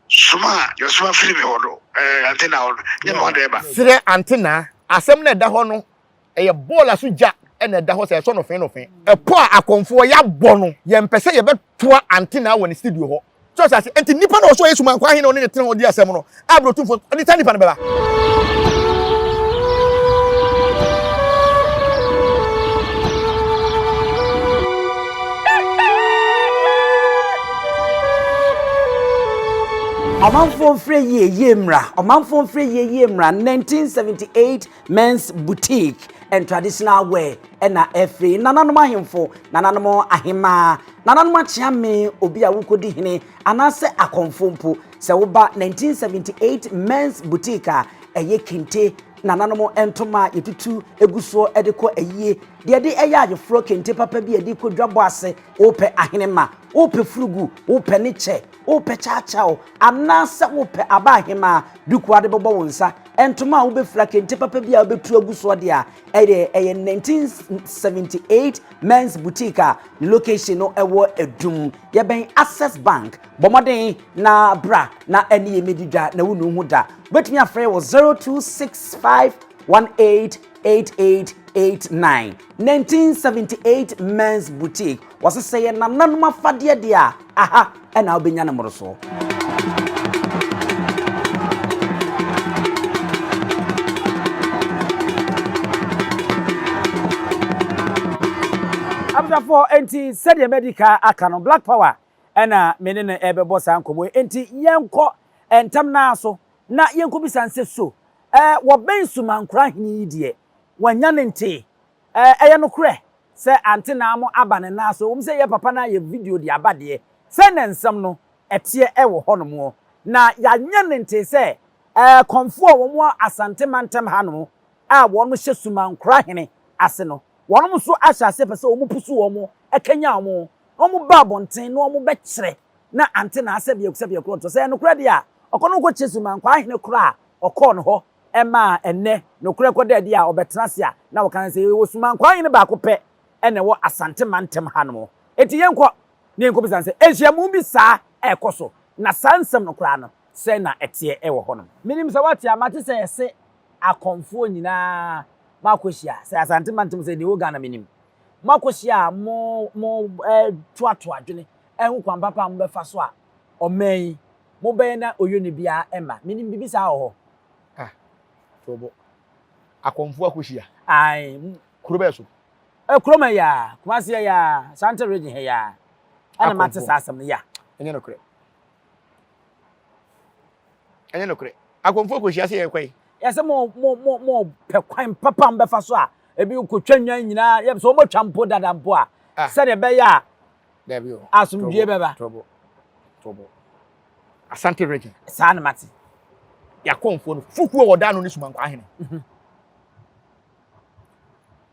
Soma a yɛsoma firi me hɔ no, ɛɛ, ante na hɔ no, nyɛ me hɔ na ɛba. Serɛ ante na asɛm no a ɛda hɔ no, ɛyɛ bɔɔla so gya na ɛda hɔ sɛ ɛsɔ no fe no fe. Ɛpɔ a akɔmfoɔ yɛabɔ no, yɛmpɛ sɛ yɛbɛtoa ante na wɔ ne studio hɔ. So ɔhyɛ ase? Enti nipa na ɔsɔ Yesu ma nkwa ahe na ɔne ne tena hɔ di asɛm no a bere otumfoɔ ɔde saa nipa no bɛba. Ɔmanfoɔ mfrɛ yie yie mmra Ɔmanfoɔ mfrɛ yie yie mmra 1978 Men's Boutique and Traditional Wear ɛna ɛfiri nananom ahemfo, nananom ahemaa, nananom akyeame, obi a wokɔdi hene anaasɛ akɔmfo mpo. Sɛ woba 1978 Men's Boutique a, ɛyɛ kente, nananom ntoma a yɛtutu gu soɔ de kɔ ayie, deɛ ɛde ɛyɛ ayeforɔ, kente papa bi a yɛde kɔ dwabɔ ase, wopɛ ahenema, wopɛ furugu, wopɛ ne kyɛ, wopɛ kyaakyaaw, anaasɛ wopɛ aba ahemaa duku a wode bɛbɔ wo nsa, ntoma a wobɛfira, kente papa bi a wobɛtu agu soɔ deɛ a, ɛyɛ ɛyɛ 1978 Men's Boutique a ne location no ɛwɔ Adum. Yɛbɛn Access Bank. Bɔ mmɔden na bra na ɛne yɛn mmɛdi dwa na wonu ho da. Wobɛtumi afrɛ wɔ 0265 188889. 1978 Men's Boutique. Wɔse sɛ yɛ nananom afadeɛ deɛ a, aha ɛna wobɛnya no mmorosoɔ. Abusuafoɔ, enti sɛdeɛ madi ka aka no, Black Power ɛna me ne no ɛrebɛbɔ saa nkɔmmɔ yi. Enti yɛnkɔ ntɛm no ara so na yɛnkɔbisa no sɛ so ɛɛ wɔbɛn Sumankora hene yi deɛ, wanya ne ntee? Ɛɛ ɛyɛ nokorɛ sɛ ante na mo aba ne nan so, ɛwom sɛ yɛ papa no ayɛ video de aba deɛ, sɛn na nsɛm no ɛteɛ ɛwɔ hɔ nom? Na yɛanyɛ ne ntee sɛ ɛɛ kɔmfoɔ a wɔn wɔ Asante mantam ha nom a wɔn hyɛ Sumankora hene ase no, wɔn nso ahyɛ aseɛ pɛ sɛ wɔn pusu wɔn, ɛkanyan wɔn, na wɔn ba abɔnten na wɔn bɛkyerɛ na ante na asɛ biako sɛ biako ntɔ. Sɛ ɛyɛ nokorɛ deɛ a, ɔkɔ no kɔ kyerɛ Sumankora hene korɔ a ɔkɔɔ no hɔ ɛmaa ɛnnɛ nokorɛ kɔda adi a ɔbɛtena ase a na wɔka no sɛ yɛwɔ Sumankwaa hene baako pɛ na ɛwɔ Asante mantam hanom. Enti yɛnkɔ na yɛnkɔbisa no sɛ nhyiamu bi saa ɛrekɔ so na saa nsɛm no koraa no sɛn na ɛteɛ wɔ hɔnom. Menim sɛ woate a, mate sɛ yɛse akɔmfoɔ nyinaa moakɔhyia, sɛ Asante mantam sɛ deɛ ɛwɔ Ghana menim. Moakɔhyia a mo mo toatoa adwene ɛho kwan papa a mobɛfa so a ɔman yi mobɛyɛ na oyɔni biara mma. Menim biribi saa wɔ hɔ. Ah, tobo. Akɔmfoɔ akɔhyia. Ae. Kuro bɛɛ so? Eh, kurom ha yi ara, Kumasi ha yi ara, Ashanti region ha yi ara. Ɛna mate saa asɛm no, ya. Ɛnyɛ nokorɛ. Ɛnyɛ nokorɛ. Akɔmfoɔ kɔhyia sɛ yɛrekɔ yi. Yɛ sɛ mo mo mo mo pɛ kwan papa mbɛfa so a ebi kɔtwa nnwan nyinaa yɛ sɛ wɔatwa mpo dada mpo a ah. sɛdeɛ ɛbɛyɛ a Dabi o. Asomdwie bɛba. Tobo. Tobo. Asante region. Saa na mate. Yakɔnfoɔ no fukuo wɔ ɔda ano ne Sumankwa ahene. Mhm.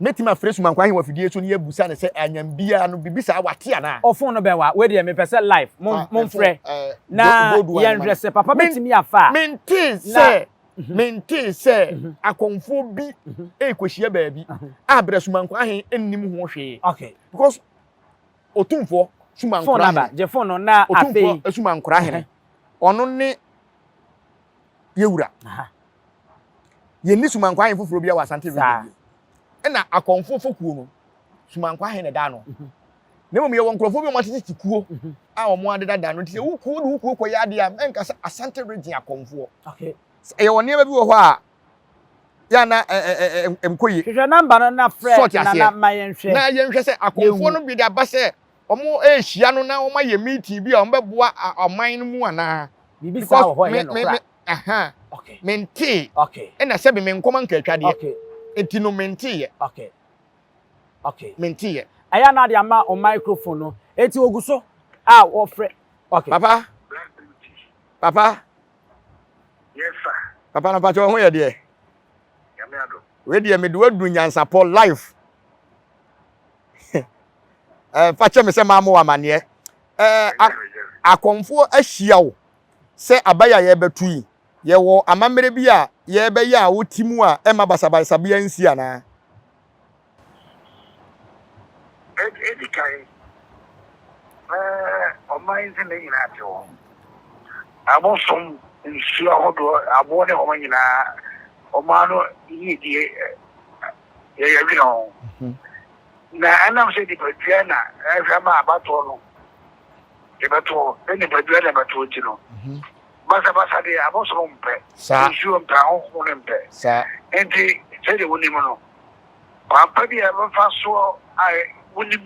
Mɛtumi afrɛ Sumankwa ahene wɔ afidie so ne yɛabusa no sɛ anyam biara no biribi saa wate anaa. Ɔfon no bɛn wa? Wei deɛ mepɛ sɛ live mo ah, momfrɛ eh, na yɛnhwɛ sɛ papa bɛtumi afa a. Mentee sɛ mhm. mentee sɛ mhm. akɔmfoɔ bi ɛrekɔhyia baabi a berɛ Sumankwa ahene nnim ho hwee. Okay. Because Otumfoɔ Sumankora Hene. Gye fon no na afei. Otumfoɔ Sumankora Hene. Ɔno ne yɛwura. Yɛnni Sumankora Hene foforɔ biara wɔ Asante region bio. Ɛna akɔmfoɔ fokuo no, Sumankora Hene da ano. Mhm. Na mmom yɛwɔ nkurɔfoɔ bi a wɔatetete kuo mhm. a wɔn adeda da no. Nti sɛ wo kuo de wo kuo kɔyɛ adeɛ a, mɛnka sɛ Asante region akɔmfoɔ. Ɛyɛ wɔ nneɛma bi wɔ hɔ a yɛ na nkɔ yie. Hwehwɛ namba no na frɛ Nana ma yɛnhwɛ. Na yɛnhwɛ sɛ akɔmfoɔ no bi de aba sɛ wɔn rehyia no na wɔn ayɛ meeting bi a wɔn bɛboa ɔman no mu anaa. Biribi saa wɔ hɔ ɛyɛ nokora. Aha. Okay. Mentee. Okay. Ɛna sɛbi me nkɔma nka atwadeɛ. Okay. Eti no mentee yɛ. Okay. Okay. Mentee yɛ. Ɛyɛ na de ama o microphone no. Eti ogu so a wɔfrɛ. Okay. Papa. Papa. Yes sir. Papa no pakyɛ ho yɛ deɛ. Nyame adom. Wei deɛ mede wadu nyansapɔ live. Eh, fa kyɛ me sɛ maa mo wɔ amaneɛ. Eh, akɔmfoɔ ahyia wo sɛ abayi a yɛrebɛto yi, yɛwɔ amammerɛ bi a yɛrebɛyɛ a wote mu a ɛmma basabasa biara nsi anaa? Edi kan, na ɔman ndzɛmba nyina tse hɔ. Abosom, nsuo ahodoɔ, aboɔ ne wɔn nyinaa, ɔman no yiedie yɛ yɛdwene ho. Na ɛnam sɛ nipadua na ɛhwɛ ma abatoɔ no yɛbɛtoɔ, sɛ nipadua na ɛbɛtoɔ nti no, basabasa deɛ abosom mpɛ, nsuo mpɛ, ahonhom no mpɛ. Nti sɛdeɛ wonim no, Kwan pa bi a yɛbɛfa soɔ a wonim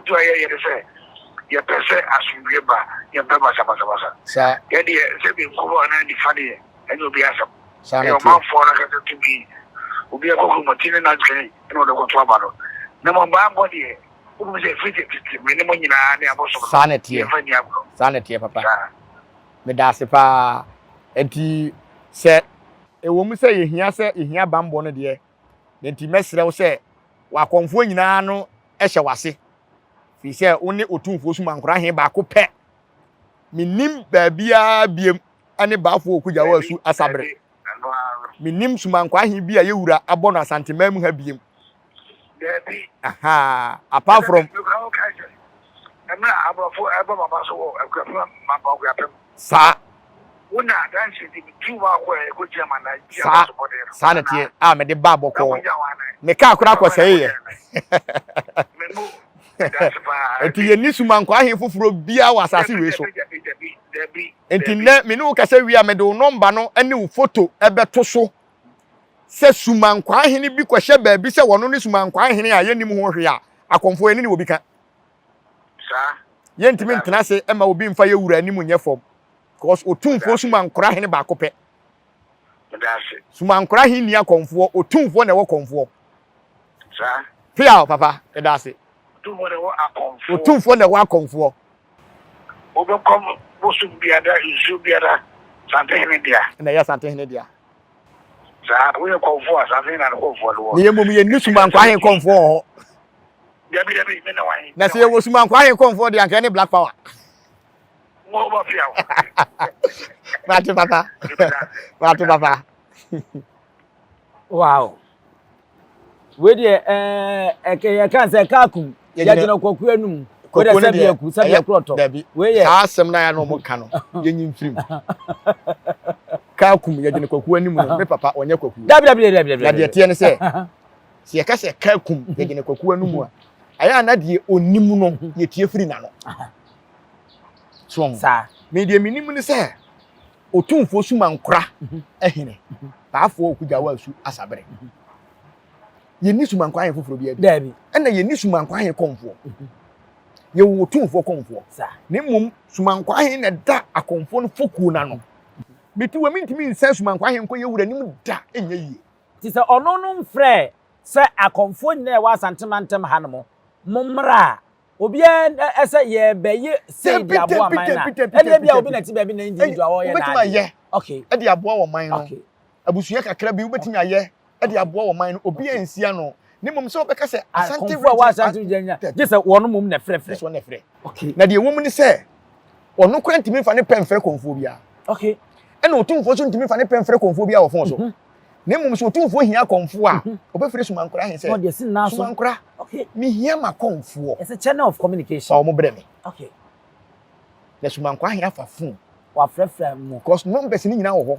tu a yɛyɛ ne sɛ yɛpɛ sɛ asomdwoeɛ ba, yɛmpɛ basabasabasa. Yɛn deɛ sɛ benkum anaa nifa deɛ ɛnyɛ obi asɛm. Ɛyɛ ɔmanfoɔ no ankasa tumi. Obi akɔkurumɔti ne n'adwene na ɔde kɔto aba no. Na mmom bammɔ deɛ, wonim sɛ ɛfiri tete me ne mo nyinaa ne abosom no, yɛmfa nni agorɔ. Saa na ɛteɛ papa. Meda ase paa. Enti sɛ ɛwɔ mu sɛ yɛhia sɛ yɛhia bammɔ no deɛ, Enti mɛsrɛ wo sɛ w'akɔmfoɔ nyinaa no hyɛ w'ase, firi sɛ wo ne Otumfoɔ Sumankorɔ he baako pɛ. Mennim baabiaa biem ne Baafoɔ Okugyawo Asu Asabere. Mennim Sumankorɔ he bi a yɛ wura abɔ no Asanteman mu ha biem. Daabi. Aha, apart from. Mmerɛ a aborɔfo ɛbɔ maba so wɔ Akuapem maba Akuapem. Saa. Wo na adanse di me tuu baako a ɛkɔ gyina ma na gye Saa abasobɔdeɛ no. saa na teɛ a mede baa bɔkɔɔ. Me kaa koraa kɔsɛe yɛ. Me mu danse paa. Nti yɛnni sumankwaa he foforɔ biara wɔ asase wei so. Dabi dabi dabi. Nti nnɛ me ne wo kasa wie a mede wo nɔmba no ne wo foto bɛto so sɛ sumankwaa hene bi kɔhyɛ baabi sɛ wɔno ne sumankwaa hene a yɛnnim ho hwee a, akɔmfoɔ yɛne ne wɔ bi ka. Saa. Yɛntumi ntena ase ma obi mfa yɛ wura anim nyɛ fam. Because otumfoɔ sumankora hene baako pɛ. Sumankora hene nni akɔmfoɔ, otumfoɔ na ɛwɔ kɔmfoɔ. Saa. Pia papa, ɛda ase. Otumfoɔ na ɛwɔ akɔmfoɔ. Otumfoɔ na ɛwɔ akɔmfoɔ. Wobɛkɔ bosom biara, nsuo biara, Asantehene dea. Na ɛyɛ Asantehene dea. Saa, woyɛ kɔmfoɔ a, Asantehene na ne kɔmfoɔ no wɔ. Na yɛn mmom yɛnni Sumankora hene kɔmfoɔ wɔ hɔ. Dabi dabi, me na wan. Na sɛ yɛwɔ Sumankwa ahe kɔnfoɔ deɛ anka ɛne Black Power. Mo ba fia o. Mate papa. Mate papa. Wow. Wei deɛ ɛɛ yɛka sɛ kaa kum yɛgyina kwaku anum. Wei deɛ sɛbi aku sɛbi aku ɔtɔ. Dabi. Wei yɛ saa asɛm na yɛ na wɔn ka no yɛnyi mfiri mu. Kaa kum yɛgyina kwaku anim no me papa ɔnyɛ kwaku. Dabi dabi dabi dabi. Na deɛ teɛ ne sɛ Sɛ yɛka sɛ ka kum yɛgyina kwaku anum a, ɛyɛ a na deɛ ɔnim no yɛtie firi n'ano. So ho. Me deɛ menim ne sɛ Otumfoɔ Sumankora hene Baafoɔ Okugyawa Asu Asabere. Yɛnni Sumankora ahene foforɔ biara bi. Daabi. Ɛna yɛnni Sumankora ahene kɔmfoɔ. Yɛwɔ Otumfoɔ kɔmfoɔ. Na mmom Sumankora ahene na ɛda akɔmfoɔ no fokuo no ano. Mete wɔ mentumi nsan Sumankora ahene nkɔ yɛ wura anim da ɛnyɛ yie. Nti sɛ ɔno no mfrɛɛ sɛ akɔmfoɔ nyinaa ɛwɔ Asante mantam ha nom mommra a, obiara ɛsɛ yɛɛbɛye sei de aboa man no a, ɛne ebia obi na ɛte baabi na individual ɔɔyɛ n'adeɛ. Wobɛtumi ayɛ okay. de aboa wɔ man no. Okay. Abusua kakra bi wobɛtumi ayɛ de aboa wɔ man no, obiara nsi ano. Ne mmom sɛ wobɛka sɛ Asante region. Akɔmfoɔ a wɔ Asante region nyinaa, gye sɛ wɔn mmom na ɛfrɛfrɛ. Gye sɛ wɔn na ɛfrɛ. Okay. Na deɛ ɛwɔ mu ne sɛ, ɔno koraa ntumi nfa ne pɛ mfrɛ kɔmfoɔ biara. Okay. Ɛna otumfoɔ nso ntumi nfa ne pɛ mfrɛ kɔmfoɔ biara wɔ fon so. Na mmom sɛ otumfoɔ hia akɔmfoɔ a, mhm. ɔbɛfrɛ Sumankora he sɛ, Sumankora, mehia m'akɔmfoɔ. It's a channel of communication. Fa wɔn brɛ me. Okay. Na Sumankora he afa phone. Wafrɛfrɛ mu. Because numbers ne nyinaa wɔ hɔ.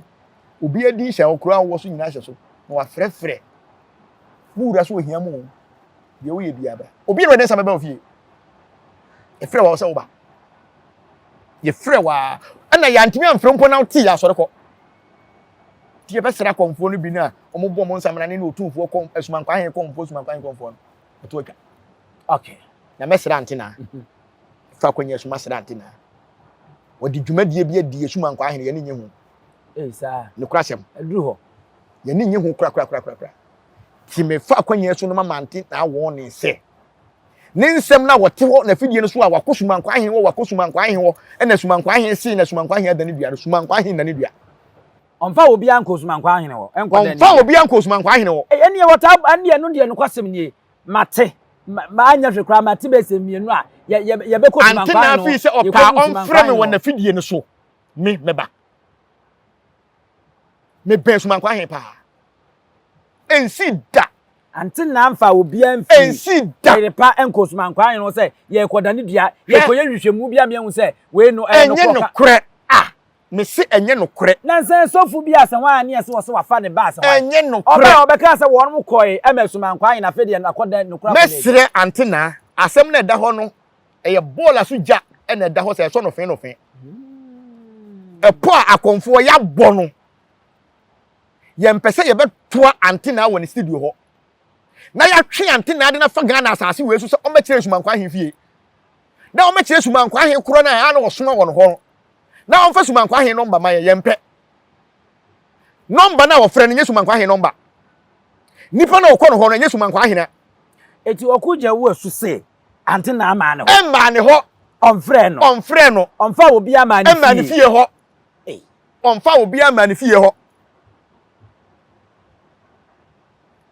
Obi adi hyɛ hɔ koraa wɔ so nyinaa hyɛ so. Na wafrɛfrɛ. Mo wura so ohia mo o. Deɛ woyɛ biara bra. Obi na ɔde nsa bɛba ofie. Ɛfrɛ wa sɛ woba. Yɛfrɛ wa. Ɛna yɛantumi amfrɛ mpo na wote yɛ asɔre kɔ. Nti yɛbɛsrɛ akɔmfoɔ no bi no a wɔbɔ wɔn nsamena ne otumfoɔ kɔm asumankwa ahe kɔmfoɔ asumankwa ahe kɔmfoɔ no ɛto atwa. Okay. Na mɛsrɛ ante naa. Mhm. Fa akɔnya asuma srɛ ante naa. Wɔde dwumadie bi adi asumankwa ahe no yɛne nye ho. Ee saa. Nokora asɛm. Aduru hɔ. Yɛne nye ho kora kora kora kora kora. Ti mefa akɔnya asu no ma mante naa wɔn ne sɛ. Ne nsɛm no a wɔte hɔ n'afidie no so a wakɔ Sumankwa ahen hɔ, wakɔ Sumankwa ahen hɔ, ɛna Sumankwa ahen see na Sumankwa ahen adane dua no, Sumankwa ahen nane dua. Ɔmfa obiara nkɔ Sumankwa ahen hɔ, ɛnkɔ dane dua. Ɔmfa obiara nkɔ Sumankwa ahen hɔ. Ei, ɛnneɛ wɔtaa, ɛnneɛ ɛno deɛ nokwasɛm nie, mate, ma, anyɛ hwee koraa mate bɛyɛ sɛ mmienu a, yɛ, yɛ, yɛbɛkɔ Ante Sumankwa na ahen hɔ, afei sɛ ɔpɛ a yɛkɔduru ɔmfrɛ Sumankwa me ahen wɔ hɔ. n'afidie no so, me, mɛba. Mebɛn Sumankwa ahen paa. Ɛnsii da. Ante na amfa obiara mfiri Ɛnsii da. yere pa nkɔ Sumankwaa hene hɔ sɛ yɛrekɔdane dua, Hwɛ. yɛrekɔyɛ nhwehwɛmu bi ama yɛahu sɛ wei no ɛyɛ Ɛnyɛ nokorɛ ka. nokorɛ. Ah! Mese ɛnyɛ nokorɛ. Nansa yi sɔfo bi a sɛ hwan a ne yɛse wɔse wafa ne ba a sɛ hwan. Ɛnyɛ nokorɛ. Ɔbae a ɔbɛkaa sɛ wɔnom kɔe ɛma asumankwaa ayɛ na afei deɛ akɔ dɛn nokorɛ akɔ dɛn adi. Mɛsrɛ Ante Naa, asɛm no a ɛda hɔ no, ɛyɛ bɔɔla so gya na ɛda hɔ sɛ ɛsɔ nofee nofee. Ɛpɔ a akɔmfoɔ yɛabɔ no, yɛmpɛ sɛ yɛbɛtoa Ante Naa wɔ ne studio hɔ na yɛatwe Ante Naa de no afa Ghana asase wei so sɛ ɔmmɛkyerɛ Asumankwaa ahemfie. Na ɔmmɛkyerɛ Sumankwaa ahe korɔ no a na ɔsoma wɔn hɔ no. Na ɔmfa Sumankwaa ahe nɔmba ma yɛn, yɛmpɛ. Nɔmba no a wɔfrɛ no nyɛ Sumankwaa ahe nɔmba. Nipa no a ɔkɔ no hɔ no ɛnyɛ Sumankwaa ahena. Eti ɔko gya wo asu se ante na amaa ne hɔ. Ɛmmaa ne hɔ. Ɔmfrɛɛ no. Ɔmfrɛɛ no. Ɔmfaa obiara mmaa ne fie. Ɛmmaa ne fie hɔ. Ei. Ɔmfaa obiara mmaa ne fie hɔ.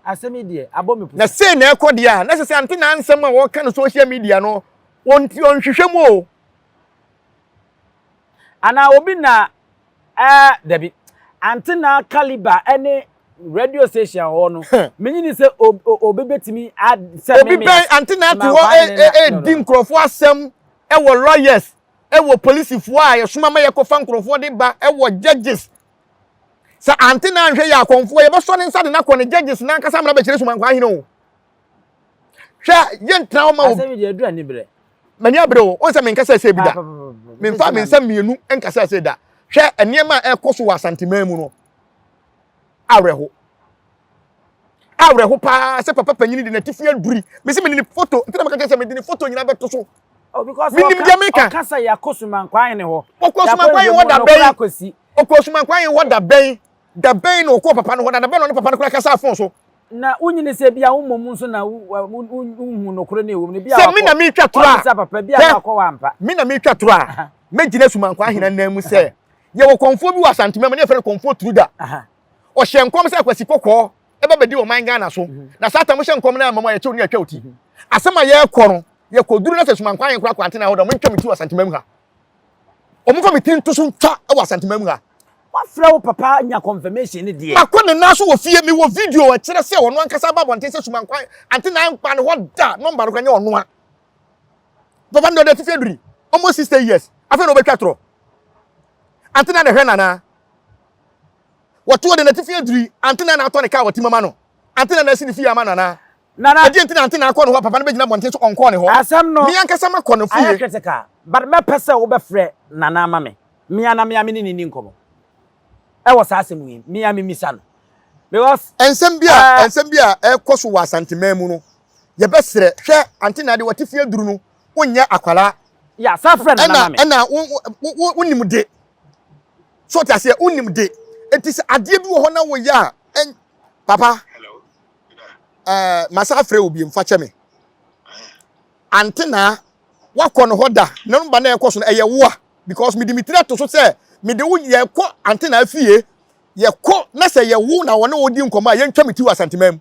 Asɛm yi deɛ, abɔ me pusa. Na sei na ɛkɔ deɛ a, na ɛsɛ sɛ ante na nsɛm a wɔka no social media no, wɔnti ɔnhwehwɛ mu o. Anaa obi na ɛɛ dabi, ante na caliber ɛne radio station hɔ no, menye ni sɛ obi betumi a sɛ Obi bɛn ante na ate hɔ ɛdi nkurɔfoɔ asɛm ɛwɔ lawyers, ɛwɔ polisifoɔ a yɛsoma ma yɛkɔfa nkurɔfoɔ de ba, ɛwɔ judges. Sɛ ante na anhwɛ yɛ akɔmfoɔ yɛbɛsɔ ne nsa de no akɔ ne judges n'ankasa amena bɛkyerɛ Sumankwaa ahene o. Hwɛ yɛntena hɔ ma o. Asɛm yi deɛ aduru aniberɛ. M'ani abere o, wɔn sɛ menkasa ɛsɛ bi da. Memfa me nsa mmienu nkasa ɛsɛ da. Hwɛ nneɛma a ɛkɔ so wɔ Asanteman mu no. Awerɛho. Awerɛho paa sɛ papa panyini de n'atifi aduri. Mesi mede ne foto, nti na meka kyerɛ sɛ mede ne foto nyinaa bɛto so. Oh, because Menim deɛ meka. Ɔka sɛ yɛakɔ Sumankwaa ahene hɔ. Ɔkɔ Sumankwaa ahene hɔ da bɛn? Ɔkɔɔ Sumankwaa ahene hɔ da bɛn? Da bɛn na ɔkɔɔ papa no hɔ na da bɛn na ɔne papa no koraa kasaa fon so? Na wonyini sɛ ebia wo mmom nso na wonhu nokorɛ no a ɛwɔ mu no, ebia Sɛ me na meretwa torɔ a, woabisa papa, ebia na wakɔ hɔ ampa. Me na meretwa torɔ a, mɛgyina Sumankwaa ahene anan mu sɛ, yɛwɔ kɔmfoɔ bi wɔ Asanteman mu na yɛfrɛ no Kɔmfoɔ Truda. Ɔhyɛɛ nkɔm sɛ Akwasi Kɔkɔɔ ɛba bɛdi ɔman Ghana so. Na saa tam hyɛ nkɔm no amma mu a yɛkyɛ wo ne yɛatwa wo ti. Asɛm a yɛrekɔ no, yɛkɔduru na sɛ Sumankwaa ahene koraa kɔ antena hɔ da, wɔntwa me ti wɔ Asanteman mu ha. Wɔmfa me tiri nto so ntwa wɔ Asanteman mu ha. Wafrɛ wo papa anya confirmation ne deɛ. Makɔ ne nan so wɔ fie, mewɔ video a ɛkyerɛ sɛ ɔno ankasa aba abɔnten sɛ Sumankwan ante na mpa ne hɔ da, nɔmba no koraa nyɛ ɔno a. Papa no deɛ ɔde atifi aduri almost 60 years, afei na ɔbɛtwa torɔ. Ante na na ɛhwɛ no anaa? Wɔto ɔde n'atifi aduri, ante na na atɔ ne kaa wɔ Timama no, ante na na asi ne fie ama no anaa? Nana. Ɛdeɛn nti na ante na akɔ ne hɔ a papa no bɛgyina abɔnten so ɔnkɔɔ ne hɔ? Asɛm no Me ankasa makɔ ne fie. ayɛ critical but mɛpɛ sɛ wobɛfrɛ Nana ama me. Me ara na me ara me ne no nni nkɔmmɔ ɛwɔ saa asɛm wei me ara memmisa no because. Nsɛm bi a nsɛm bi a ɛrekɔ so wɔ Asanteman mu no, yɛbɛsrɛ, hwɛ ante na deɛ wate fie aduru no, wonyɛ akwadaa. Yeah, san frɛ Nana ma me. Ɛna ɛna wo wo wo wonim de. So ɔte aseɛ, wonim de. Enti sɛ adeɛ bi wɔ hɔ na woyɛ a, ɛn papa. Ɛɛ masa afrɛ wo biem, fa kyɛ me. Ante na wakɔ ne hɔ da, na no ba na ɛkɔ so no ɛyɛ wo a because mede me tiri ato so sɛ mede wo yɛkɔ ante na afie, yɛkɔ na sɛ yɛ wo na wɔne wo di nkɔmmɔ a yɛntwa me ti wɔ Asanteman mu.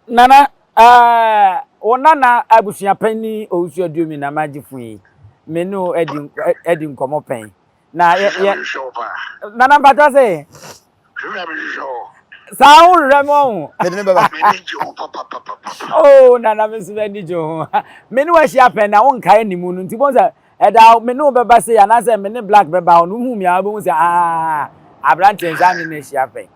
Nana, ɛɛ wo nana abusuapanyin Owusu Aduomi na magye fo yi, me ne wo adi adi nkɔmmɔ pɛn. Na yɛ yɛ nana mpakyɛ se. Saa wo hwehwɛ me ɔho. Mede ne bɛba. Oh nana me nso m'ani gye ho. Me ne wahyia pɛn na wonkae anim no nti bɔn sɛ ɛda me ne wo bɛba sei anaasɛ me ne black bɛba hɔ no wohu me a wobɛhu sɛ ah aberanteɛ nsaa me ne ahyia pɛn.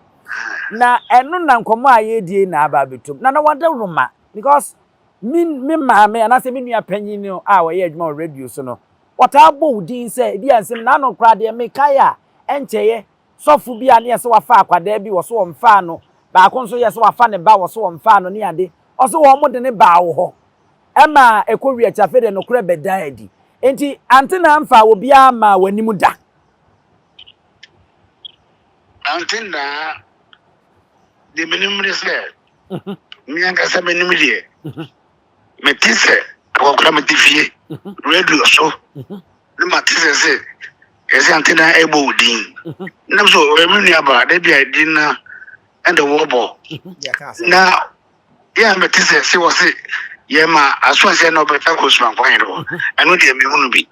Na ɛno na nkɔmmɔ a yɛredie na aba abɛtom. Nana wada roma because me me maame anaasɛ me nua panyin no a ɔyɛ adwuma wɔ radio so no Wɔtaa bɔ wo din sɛ ebia nsɛm n'ano koraa deɛ mekae a ɛnkyɛeɛ sɔfo bi a ne yɛsɛ wafa akwadaa bi wɔso wɔmfaa no baako nso yɛsɛ wafa ne ba wɔso wɔmfaa no ne ade ɔse wɔn de ne baa wo hɔ ɛma ɛkɔ wie akyi afei deɛ nokorɛ bɛdaa adi enti ante na amfaa obiara mmaa w'anim da. Ante na deɛ menim ne sɛ me ankasa menim deɛ Mete sɛ akɔkora mete fie radio so ne mate sɛ sɛ yɛsɛ ante na ɛbɔ wo din nam so ɔyɛ me nua baa da bi a din na ɛde wɔbɔ na yɛ a mete sɛ sɛ wɔse yɛma asoaseɛ na ɔbɛta kɔ sumankwan yere hɔ ɛno deɛ mehunu bi.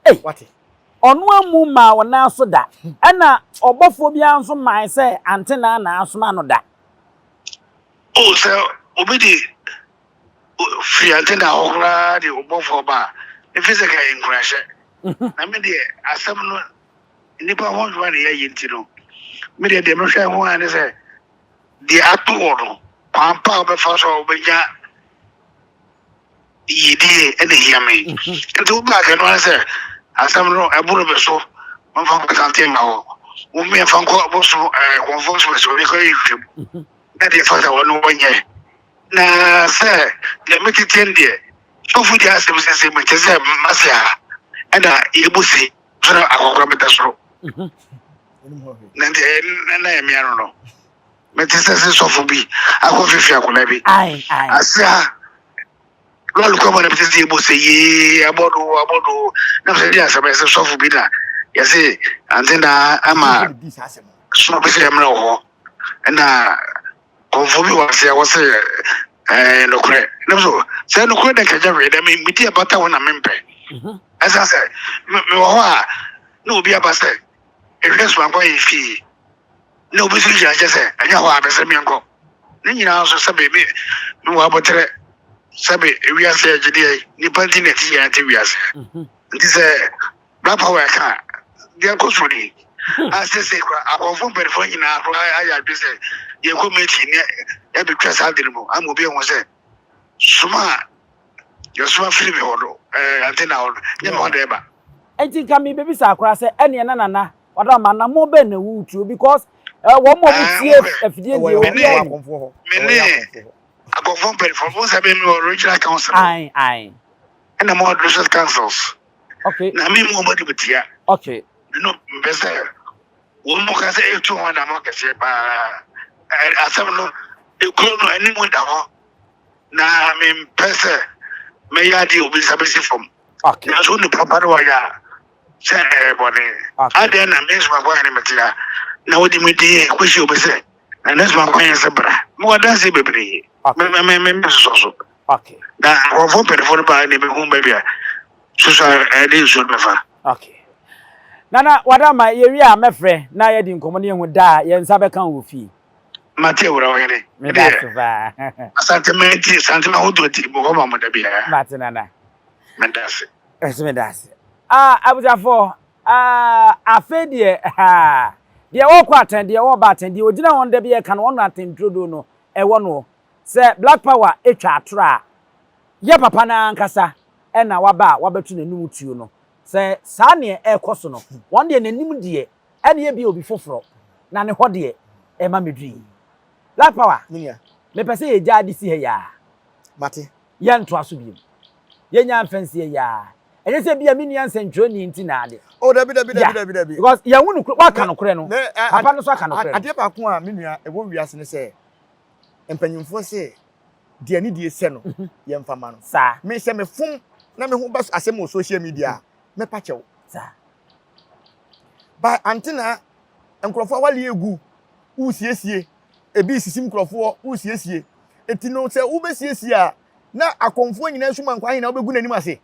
Ei, ɔno ammu mmaa wo nan so da, ɛna ɔbɔfoɔ biara nso mmae sɛ ante na na asoma no da. O sɛ obi de. Firi ante na hɔ koraa de ɔbɔfoɔ ba a, mefi sɛ ka yɛ nkuranhyɛ. Na me deɛ asɛm no nnipa ho adwuma na yɛyɛ nti no, me deɛ deɛ mehwɛ ho ara ne sɛ deɛ ato wɔ no, kwan pa a wobɛfa so a wobɛnya yiedie ɛna hia me. Nti wobaa kɛ no ara sɛ asɛm no ɛboro me so, momfa nkɔ Asante mma hɔ, mommɛmfa nkɔ bosom ɛɛ kɔnfoɔ so so ne kɔ yɛ nhwɛmu na deɛ fata wɔ no wɔnyɛ. Na sɛ deɛ metete no deɛ, sɔfo di asɛm sese mete sɛ mase ha ɛna yɛbu se so na akɔkora meta soro. Na nti ɛyɛ na yɛ mmea no no. Mete sɛ se sɔfo bi akɔ fifi akwadaa bi. Ase ha lɔɔre kwan mu na mete sɛ yɛbu se yee abɔdo abɔdo na sɛ di asɛm yɛsɛ sɔfo bi na yɛse ante na ama sɔfo bi sɛ yɛmmerɛ wɔ hɔ ɛna Kɔmfoɔ bi wɔ ase a wɔse ɛɛ nokorɛ. Nam so sɛ nokorɛ dɛ kagya hwee dɛ medi abata ho na mempɛ. Mhm. Ɛsan sɛ mewɔ hɔ a na obi aba sɛ ehwɛ somankɔ yɛ fie na obi nso gyina nkyɛn sɛ ɛnyɛ hɔ a bɛsɛ menkɔ. Ne nyinaa nso sɛbe me mewɔ aboterɛ sɛbe ewiase agyedeɛ nipa nti na ɛte yɛn te wiase. Mhm. Nti sɛ Black Power ɛka a, deɛ ɛkɔ so ni. A sese kora akɔmfo mpanimfoɔ nyinaa kora ayɛ adwene sɛ yɛkɔ meeting ne yɛabɛtwa saa ade no mu ama obi ahu sɛ soma a yɛsoma firi me hɔ no ɛɛ ante na hɔ no nyɛ me hɔ na ɛba. Nti nka mebɛbisa koraa sɛ ɛneɛ na nana wada ma anammɔn bɛn na woretuo because eh, wɔn a wɔtie afidie deɛ obiara nim. Me ne akɔmfo mpanimfoɔ mo sɛ me mewɔ regional council. Ae ae. Ɛna mo wɔ district councils. Okay. Na me mu ɔmo de me tia. Okay. No, mpɛ sɛ wɔn mu ka sɛ etu ho anamɔ kɛseɛ paa. Asɛm no, ekuro no anim da hɔ. Na mempɛ sɛ mɛyɛ adeɛ obi nsa bɛsi fam. Okay. Nanso wo nipa pa no wɔyɛ a sɛ ɛyɛ bɔne. Okay. Adɛn na me nsoma kwan ne mete ha na wode me din kɔhyɛ obi sɛ na ne nsoma kwan yɛ sɛ bra. Mewɔ adanseɛ bebree. Okay. Me me me me sosɔ so. Okay. Na nkurɔfoɔ mpanimfoɔ no baa na ebehu baabi a soso a ɛde nsuo no bɛfa. Okay. Nana wada ma yɛwie a mɛfrɛ na yɛadi nkɔmmɔ na yɛhu da a yɛn nsa bɛka wo wɔ fie. Mate awura ɔhene. Meda ase paa. Asantema nti, Asantema ahodoɔ nti, mewɔ ma mo da biara. Mate Nana. Meda ase. Ɛso meda ase. Ah, abusuafoɔ, ah, afei deɛ, ah, deɛ ɔrekɔ atɛn, deɛ ɔreba atɛn, deɛ ɔgyina wɔn da bi ɛka no, wɔn atɛnturodoo no ɛwɔ noɔ. Sɛ Black Power twa atoro a, yɛ papa no ara ankasa na waba a wabɛto n'anum tuo no. Sɛ saa neɛ ɛrekɔ so no, wɔn deɛ n'anim deɛ ɛne ebia obi foforɔ, na ne hɔ deɛ ɛma meduru yi. Black Power, mepɛ sɛ yɛgyaa de si ha yi ara. Mate. Yɛntoa so biom. Yɛnya mfa nsi ha yi ara. Ɛnyɛ sɛ ebia me nua nsɛntwerɛni nti na ade. Oh, dabi, dabi, dabi, dabi, dabi. Because yɛn ho nokorɛ, waka nokorɛ no, papa no nso aka nokorɛ no. Adeɛ baako a me nua ɛwɔ wiase ne sɛ, Mpanyimfoɔ se, deɛ ne die sɛ no, yɛmfa ma no. Saa. Me sɛ mefom na me ho ba asɛm wɔ social media a, mɛpa kyɛw. Saa. Ba ante na nkurɔfoɔ awale egu, wosiesie, ebi sisi nkurɔfoɔ, wosiesie. Eti no sɛ wobɛsiesie a, na akɔmfoɔ nyinaa suma nkwa ahena wobɛgu n'anim ase.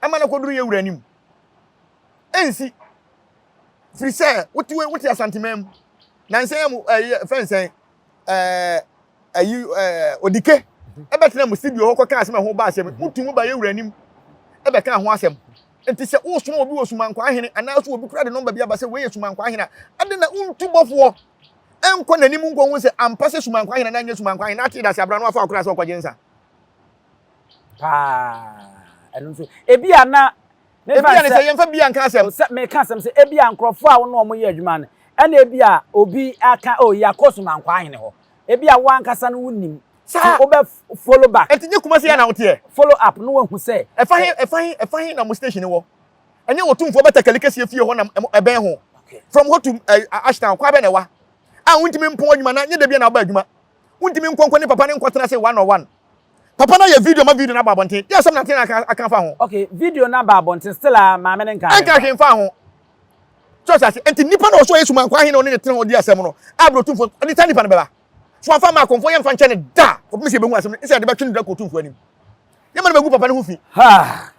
Ɛma no kɔduru yɛ wura anim. Ɛnsi. Firi sɛ wote wote Asanteman mu. Nansa yi mu ɛyi fɛn sɛn ɛɛ ɛyi ɛɛ odike ɛbɛtena mu studio hɔ kɔka asɛm ɛho ba asɛm wotu mu ba yɛ wura anim ɛbɛka ho asɛm nti sɛ wosoma obi wɔ sumankwa ahene anaasɛ obi kura de nɔmba bi aba sɛ wei yɛ sumankwa ahene a ɛde na wontu bɔfoɔ ɛnkɔ n'anim nkɔ hu sɛ ampa sɛ sumankwa ahene na nyɛ sumankwa ahene ate dase abra no afa akora sɛ ɔkɔgye nsa paa ɛno nso ebi a na Ebia ne sɛ yɛmfa bia nka asɛm. Sɛ meka asɛm sɛ ebia nkurɔfoɔ a wo ne wɔn yɛ adwuma no, ɛna ebia obi aka oh yɛakɔ Sumankwaa ahene hɔ. Ebia wo ankasa no wonim. Saa. Nti wobɛ follow back. Ɛnti nyɛ Kumasi ha na woteɛ? Follow up na wahu sɛ. Ɛfa he, ɛfa he, ɛfa he na mo station wɔ? Ɛnyɛ Otumfoɔ Batakali kɛseɛ fie hɔ na ɛbɛn ho? From hɔ to eh, Ashtown, kwan bɛn na ɛwa? A wontumi mpɔn adwuma na nyɛ da bia na woba adwuma. Wontumi nkɔ nkɔ ne papa no nkɔtena ase one on one. Papa no ayɛ video ma video no aba abɔnten. Deɛ asɛm na Athena aka aka afa ho? Okay, video no aba abɔnten still a maame no nka hwee Ɛnka hwee mfaa ho. So ɔhyɛ ase. Nti nipa na ɔsɔ Yesu ma nkwa ahe na ɔne ne tena hɔ di asɛm no a bere otumfoɔ ɔde saa nipa no bɛba. So wamfa amma akɔmfoɔ yɛmfa nkyɛ no da kɔpem sɛ yɛbɛhu asɛm no sɛ yɛde bɛtwe no dura kɔ otumfoɔ anim. Yɛma no bɛgu papa no ho fi. Ha!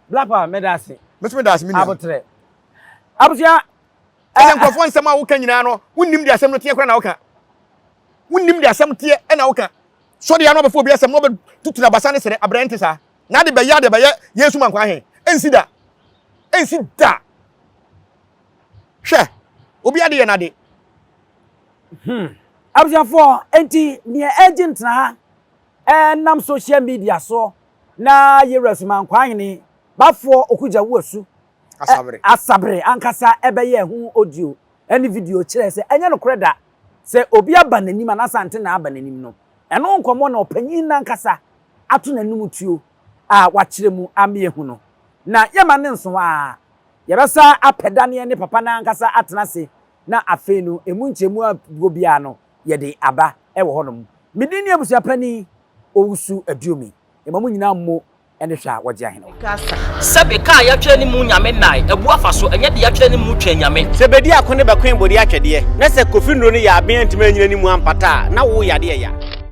Black Power, meda ase. Me nso meda ase me nua. Abotrɛ. Abusua, Ɛsɛ nkurɔfoɔ nsɛm a woka nyinaa no, wonnim deɛ asɛm no teɛ koraa na woka. Wonnim deɛ asɛm teɛ na woka. Sɔre a na ɔbɛfa obi asɛm na ɔbɛtutu n'abasa ne srɛ abrɛ nte saa. Na ade bɛyɛ ade bɛyɛ Yesu ma nkwa he? Ensi da. Ensi da. Hwɛ, obi ade yɛ n'ade. Hmm. Abusuafoɔ, enti neɛ ɛregye ntena ha ɛnam social media soɔ na Yewura Sumankwahene Bafoɔ Okugya Wuasu Asabere. Asabere ankasa ɛbɛyɛɛ ho audio ne video kyerɛɛ sɛ ɛnyɛ nokorɛ da sɛ obi aba n'anim anaasɛ antenna aba n'anim no, ɛno nkɔmmɔ na ɔpanyin no ankasa ato n'anom tuo a wakyerɛ mu ama yɛahu no. Na yɛmma no nso hɔ ara, yɛbɛsan apɛ da ne yɛne papa no ankasa atena ase na afei no emu nkyɛmu a wɔ biara no yɛde aba wɔ hɔnom. Me din ne Abusuapanin Owusu Aduomi. Yɛma mo nyinaa mmo ne hwɛ a wɔgye ahene wɔ. Sɛbe ka a yɛatwerɛ ne mu Nyame nnae, abu afa so, ɛnyɛ deɛ yɛatwerɛ ne mu Twɛn Nyame. Sɛ bedi ako ne bɛkoe bode atwɛdeɛ, na sɛ Kofi nnuro no yɛ aben antumi anyina ne mu ampata a, na wo yadeɛ ya.